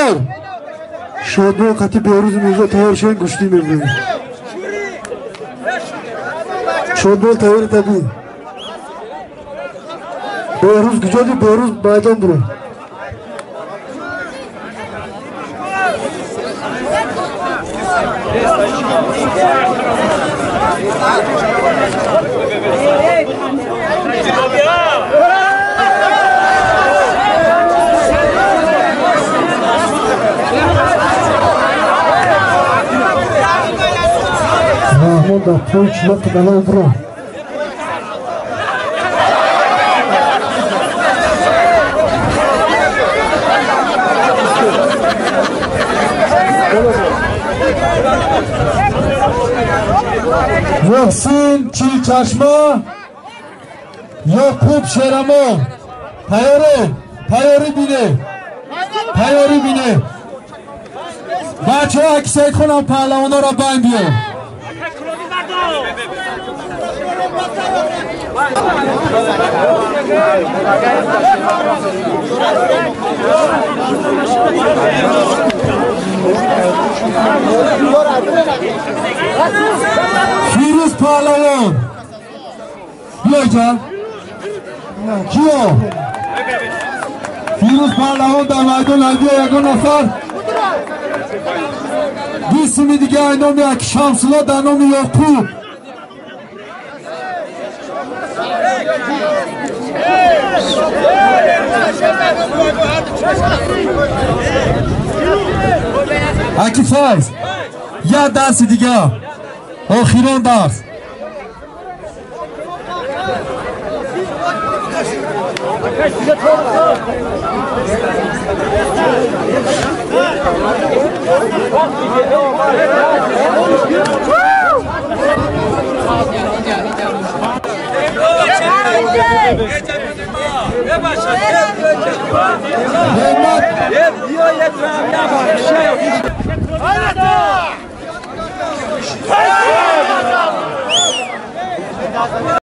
Тайёр. Шодмон қати Беҳрӯзи Мирзо тайёр шавем, гӯштӣ мебурем. Шодмон тайёри табиӣ. Беҳрӯз куҷоди? Беҳрӯз майдон буро. Раҳмон дар пои чилоқи баланд буро. Муҳсин Чилчашма, Ёқуб Шерамон. Тайёре? Тайёрӣ бине. Тайёрӣ бине. Бачаҳо, аксайхонам паҳлавонҳоро байн биёр. Фирӯз паҳлавон. Биёҷа. Киё? Фирӯз паҳлавон дар майдон биё ягон нафар. Бисми дига ай номи Шамсулло дар номи Ёқуб. Аки Файз, як дарси дига, охирон дарс.